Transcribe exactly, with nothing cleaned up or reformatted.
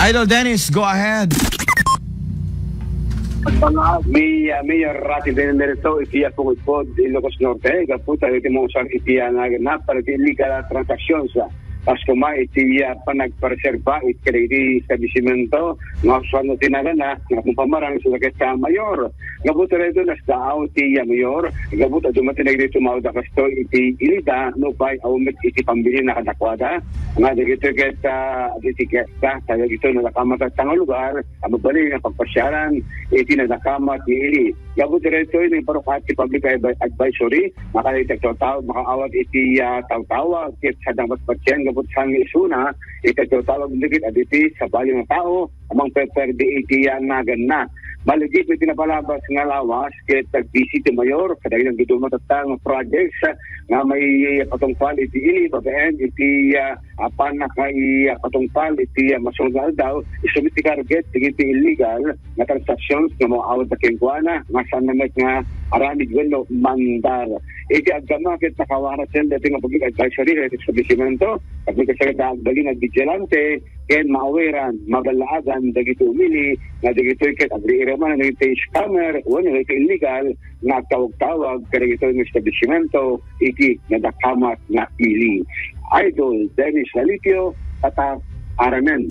Idol Dennis, go ahead. Ni uh, Mayor Rafi Benedicto iti apungod po di Ilocos Norte, gapu tayo iti mungsar iti uh, naganap para iti illegal transactions. Pas kuma iti uh, panagpareserba iti kadagiti establishmento nga usuan no tinagana nga kung pamarang sa uh, mayor. Gapu tayo ito nasdaaw ti uh, mayor. Gapu tayo dumating na iti tumawag da kasto iti ilida no pay awmet iti pambili na kadakwada. Nga dagito ket uh, iti kesta, tayo ito nalakamata tanga lugar, ang mabali nga pagpasyaran, iti nadakama ti ili. Gapu diretso ini parukat ti public advi- advisory, makadagiti tawtawag, makaawat iti ah, tawtawag, ket sa dapat patyan, gapu sa isuna, iti tawtawag dikit aditi sa bali nga tao, amang peperde iti ah, naganna. Maligi iti napalabas nga lawas, ket agbisi ti mayor, kadagiti nagduduma tatta nga projects, nga may patungpal iti ili, babaen iti ah, apan nakaipatungpal iti ah, masunod nga aldaw, isumit ti karget dagiti illegal nga transactions nga maawat na kenkuana nga saan na met nga aramid wenno mandar. Iti aggamak ket nakawaras ken dati nga public advisory iti establishmento, public secretary agbalin ag vigilante, ken maawiran, maballaagan dagiti umili nga dagitoy ket agriiraman dagiti scammer wenno dagiti illegal nga agtawag-tawag kadagitoy nga establishmento iti nadakamat nga ili. Idol Dennis Lalipio, Tatak, Aramen.